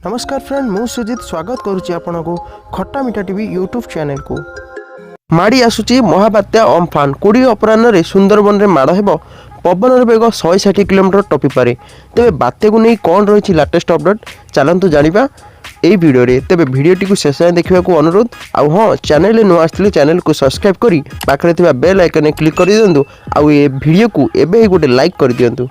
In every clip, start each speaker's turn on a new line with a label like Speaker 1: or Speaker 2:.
Speaker 1: ନମସ୍କାର ଫ୍ରେଣ୍ଡ, ମୁଁ ସୁଜିତ ସ୍ୱାଗତ କରୁଛି ଆପଣଙ୍କୁ ଖଟା ମିଠା ଟିଭି ୟୁଟ୍ୟୁବ୍ ଚ୍ୟାନେଲକୁ। ମାଡ଼ି ଆସୁଛି ମହାବାତ୍ୟା ଅମ୍ଫାନ। 20 ଅପରାହ୍ନରେ ସୁନ୍ଦରବନରେ ମାଡ଼ ହେବ। ପବନର ବେଗ 160 କିଲୋମିଟର ଟପିପାରେ। ତେବେ ବାତ୍ୟାକୁ ନେଇ କ'ଣ ରହିଛି ଲାଟେଷ୍ଟ ଅପଡେଟ୍, ଚାଲନ୍ତୁ ଜାଣିବା ଏହି ଭିଡ଼ିଓରେ। ତେବେ ଭିଡ଼ିଓଟିକୁ ଶେଷ ଯାଏଁ ଦେଖିବାକୁ ଅନୁରୋଧ। ଆଉ ହଁ, ଚ୍ୟାନେଲରେ ନୂଆ ଆସିଥିଲେ ଚ୍ୟାନେଲକୁ ସବସ୍କ୍ରାଇବ୍ କରି ପାଖରେ ଥିବା ବେଲ୍ ଆଇକନରେ କ୍ଲିକ୍ କରିଦିଅନ୍ତୁ ଆଉ ଏ ଭିଡ଼ିଓକୁ ଏବେ ହିଁ ଗୋଟେ ଲାଇକ୍ କରିଦିଅନ୍ତୁ।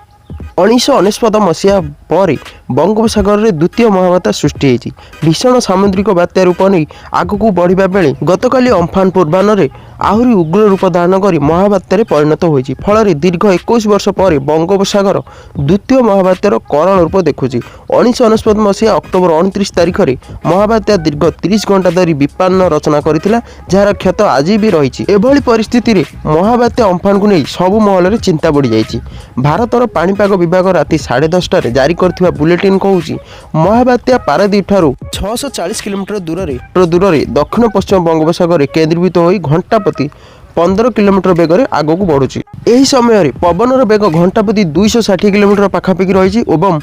Speaker 1: 1999 ମସିହା ପରେ ବଙ୍ଗୋପସାଗରରେ ଦ୍ୱିତୀୟ ମହାବାତ୍ୟା ସୃଷ୍ଟି ହୋଇଛି। ଭୀଷଣ ସାମୁଦ୍ରିକ ବାତ୍ୟା ରୂପ ନେଇ ଆଗକୁ ବଢ଼ିବା ବେଳେ ଗତକାଲି ଅମ୍ଫାନ ପୂର୍ବାହ୍ନରେ ଆହୁରି ଉଗ୍ର ରୂପ ଧାରଣ କରି ମହାବାତ୍ୟାରେ ପରିଣତ ହୋଇଛି। ଫଳରେ ଦୀର୍ଘ 21 ବର୍ଷ ପରେ ବଙ୍ଗୋପସାଗର ଦ୍ୱିତୀୟ ମହାବାତ୍ୟାର କରାଳ ରୂପ ଦେଖୁଛି। 1999 ମସିହା ଅକ୍ଟୋବର 29 ତାରିଖରେ ମହାବାତ୍ୟା ଦୀର୍ଘ 30 ଘଣ୍ଟା ଧରି ବିପନ୍ନ ରଚନା କରିଥିଲା, ଯାହାର କ୍ଷତ ଆଜି ବି ରହିଛି। ଏଭଳି ପରିସ୍ଥିତିରେ ମହାବାତ୍ୟା ଅମ୍ଫାନକୁ ନେଇ ସବୁ ମହଲରେ ଚିନ୍ତା ବଢ଼ିଯାଇଛି। ଭାରତର ପାଣିପାଗ ବିଭାଗ ରାତି 10:30ଟାରେ ଜାରି କରିଥିବା ବୁଲେଟିନ୍ କହୁଛି, ମହାବାତ୍ୟା ପାରାଦ୍ୱୀପ ଠାରୁ 640 କିଲୋମିଟର ଦୂରରେ ଦୂରରେ ଦକ୍ଷିଣ ପଶ୍ଚିମ ବଙ୍ଗୋପସାଗରରେ କେନ୍ଦ୍ରୀଭୂତ ହୋଇ ଘଣ୍ଟା ପ୍ରତି 15 କିଲୋମିଟର ବେଗରେ ଆଗକୁ ବଢ଼ୁଛି। ଏହି ସମୟରେ ପବନର ବେଗ ଘଣ୍ଟା ପ୍ରତି 260 କିଲୋମିଟର ପାଖାପାଖି ରହିଛି ଏବଂ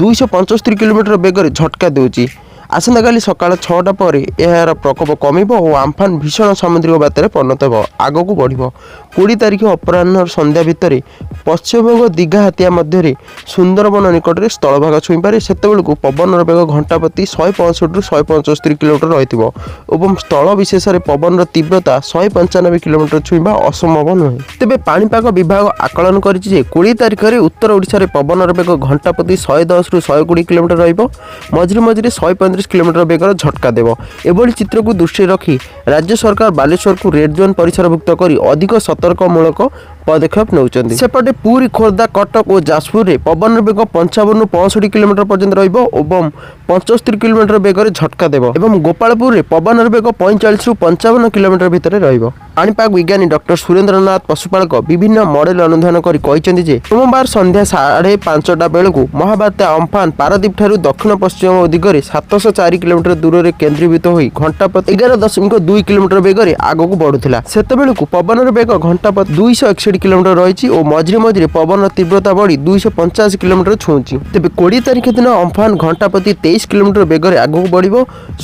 Speaker 1: 275 କିଲୋମିଟର ବେଗରେ ଝଟକା ଦେଉଛି। ଆସନ୍ତାକାଲି ସକାଳ 6ଟା ପରେ ଏହାର ପ୍ରକୋପ କମିବ ଓ ଆମ୍ଫାନ ଭୀଷଣ ସାମୁଦ୍ରିକ ବାତ୍ୟାରେ ପରିଣତ ହେବ, ଆଗକୁ ବଢ଼ିବ। 20 ତାରିଖ ଅପରାହ୍ନ ସନ୍ଧ୍ୟା ଭିତରେ ପଶ୍ଚିମବଙ୍ଗ ଦୀଘା ହାତିଆ ମଧ୍ୟରେ ସୁନ୍ଦରବନ ନିକଟରେ ସ୍ଥଳଭାଗ ଛୁଇଁପାରେ। ସେତେବେଳକୁ ପବନର ବେଗ ଘଣ୍ଟା ପ୍ରତି 165ରୁ 175 କିଲୋମିଟର ରହିଥିବ ଏବଂ ସ୍ଥଳ ବିଶେଷରେ ପବନର ତୀବ୍ରତା 195 କିଲୋମିଟର ଛୁଇଁବା ଅସମ୍ଭବ ନୁହେଁ। ତେବେ ପାଣିପାଗ ବିଭାଗ ଆକଳନ କରିଛି ଯେ 20 ତାରିଖରେ ଉତ୍ତର ଓଡ଼ିଶାରେ ପବନର ବେଗ ଘଣ୍ଟା ପ୍ରତି 110ରୁ 120 କିଲୋମିଟର ରହିବ। ମଝିରେ ମଝିରେ 135 କିଲୋମିଟର ବେଗର ଝଟକା ଦେବ। ଏଭଳି ଚିତ୍ରକୁ ଦୃଷ୍ଟିରେ ରଖି ରାଜ୍ୟ ସରକାର ବାଲେଶ୍ୱରକୁ ରେଡ୍ ଜୋନ୍ ପରିସରଭୁକ୍ତ କରି ଅଧିକ ସତର୍କମୂଳକ ପଦକ୍ଷେପ ନେଉଛନ୍ତି। ସେପଟେ ପୁରୀ, ଖୋର୍ଦ୍ଧା, କଟକ ଓ ଯାଜପୁରରେ ପବନର ବେଗ 55ରୁ 65 କିଲୋମିଟର ପର୍ଯ୍ୟନ୍ତ ରହିବ ଏବଂ 75 କିଲୋମିଟର ବେଗରେ ଝଟକା ଦେବ ଏବଂ ଗୋପାଳପୁରରେ ପବନର ବେଗ 45ରୁ 55 କିଲୋମିଟର ଭିତରେ ରହିବ। ପାଣିପାଗ ବିଜ୍ଞାନୀ ଡକ୍ଟର ସୁରେନ୍ଦ୍ରନାଥ ପଶୁପାଳକ ବିଭିନ୍ନ ମଡେଲ ଅନୁଧ୍ୟାନ କରି କହିଛନ୍ତି ଯେ ସୋମବାର ସନ୍ଧ୍ୟା 5:30ଟା ବେଳକୁ ମହାବାତ୍ୟା ଅମ୍ଫାନ ପାରାଦ୍ୱୀପ ଠାରୁ ଦକ୍ଷିଣ ପଶ୍ଚିମ ଦିଗରେ 704 କିଲୋମିଟର ଦୂରରେ କେନ୍ଦ୍ରୀଭୂତ ହୋଇ ଘଣ୍ଟା ପ୍ରତି 11.2 କିଲୋମିଟର ବେଗରେ ଆଗକୁ ବଢୁଥିଲା। ସେତେବେଳକୁ ପବନର ବେଗ ଘଣ୍ଟା ପ୍ରତି 261 କିଲୋମିଟର ରହିଛି ଓ ମଝିରେ ମଝିରେ ପବନର ତୀବ୍ରତା ବଢି 285 କିଲୋମିଟର ଛୁଉଁଛି। ତେବେ 20 ତାରିଖ ଦିନ ଅମ୍ଫାନ ଘଣ୍ଟା ପ୍ରତି 23 କିଲୋମିଟର ବେଗରେ ଆଗକୁ ବଢିବ।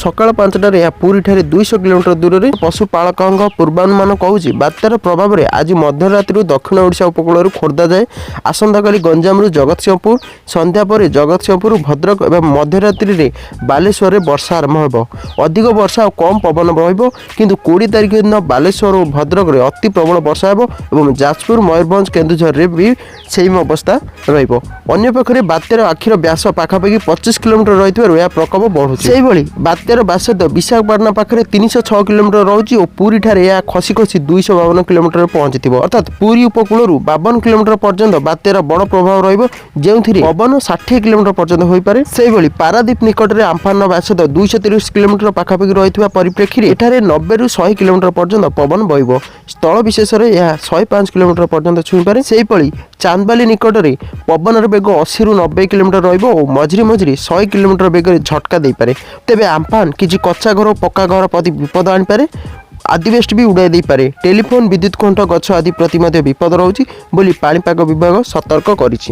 Speaker 1: ସକାଳ 5ଟାରେ ଏହା ପୁରୀଠାରେ 200 କିଲୋମିଟର ଦୂରରେ। ପଶୁପାଳକଙ୍କ ପୂର୍ବାନୁମାନ କହୁଛି, ବାତ୍ୟାର ପ୍ରଭାବରେ ଆଜି ମଧ୍ୟରାତ୍ରିରୁ ଦକ୍ଷିଣ ଓଡ଼ିଶା ଉପକୂଳରୁ ଖୋର୍ଦ୍ଧା ଯାଏ, ଆସନ୍ତାକାଲି ଗଞ୍ଜାମରୁ ଜଗତସିଂହପୁର, ସନ୍ଧ୍ୟା ପରେ ଜଗତସିଂହପୁର, ଭଦ୍ରକ ଏବଂ ମଧ୍ୟରାତ୍ରିରେ ବାଲେଶ୍ୱରରେ ବର୍ଷା ଆରମ୍ଭ ହେବ। ଅଧିକ ବର୍ଷା ଓ କମ୍ ପବନ ରହିବ। କିନ୍ତୁ 20 ତାରିଖ ଦିନ ବାଲେଶ୍ୱର ଓ ଭଦ୍ରକରେ ଅତି ପ୍ରବଳ ବର୍ଷା ହେବ ଏବଂ ଯାଜପୁର, ମୟୂରଭଞ୍ଜ, କେନ୍ଦୁଝରରେ ବି ସେଇ ଅବସ୍ଥା ରହିବ। ଅନ୍ୟପକ୍ଷରେ ବାତ୍ୟାର ଆଖିର ବ୍ୟାସ ପାଖାପାଖି 25 କିଲୋମିଟର ରହିଥିବାରୁ ଏହା ପ୍ରକୋପ ବଢ଼ୁଛି। ସେହିଭଳି ବାତ୍ୟାର ବ୍ୟାସାର୍ଦ୍ଧ ବିଶାଖାପାଟଣା ପାଖରେ 306 କିଲୋମିଟର ରହୁଛି ଓ ପୁରୀଠାରେ ଏହା ଖସି ଖସି 252 କିଲୋମିଟରରେ ପହଞ୍ଚିଥିବ। ଅର୍ଥାତ୍ ପୁରୀ ଉପକୂଳରୁ 52 କିଲୋମିଟର ପର୍ଯ୍ୟନ୍ତ ବାତ୍ୟାର ବଡ଼ ପ୍ରଭାବ ରହିବ, ଯେଉଁଥିରେ ପବନ 60 କିଲୋମିଟର ପର୍ଯ୍ୟନ୍ତ ହୋଇପାରେ। ସେହିଭଳି ପାରାଦ୍ୱୀପ ନିକଟରେ ଆମ୍ଫାନର ବ୍ୟାସାର୍ଦ୍ଧ 230 କିଲୋମିଟର ପାଖାପାଖି ରହିଥିବା ପରିପ୍ରେକ୍ଷୀରେ ଏଠାରେ 90ରୁ 100 କିଲୋମିଟର ପର୍ଯ୍ୟନ୍ତ ପବନ ବହିବ। ସ୍ଥଳ ବିଶେଷରେ ଏହା 105 କିଲୋମିଟର ପର୍ଯ୍ୟନ୍ତ ଛୁଇଁପାରେ। ସେହିଭଳି ଚାନ୍ଦବାଲି ନିକଟରେ ପବନର ବେଗ 80ରୁ 90 କିଲୋମିଟର ରହିବ ଓ ମଝିରେ ମଝିରେ 100 କିଲୋମିଟର ବେଗରେ ଝଟକା ଦେଇପାରେ। ତେବେ ଆମ୍ଫାନ କିଛି କଚ୍ଚା ଘର ଓ ପକ୍କା ଘର ପ୍ରତି ବିପଦ ଆଣିପାରେ, ଆଜବେଷ୍ଟ ବି ଉଡ଼ାଇ ଦେଇପାରେ। ଟେଲିଫୋନ୍, ବିଦ୍ୟୁତ ଖୁଣ୍ଟ, ଗଛ ଆଦି ପ୍ରତି ମଧ୍ୟ ବିପଦ ରହୁଛି ବୋଲି ପାଣିପାଗ ବିଭାଗ ସତର୍କ କରିଛି।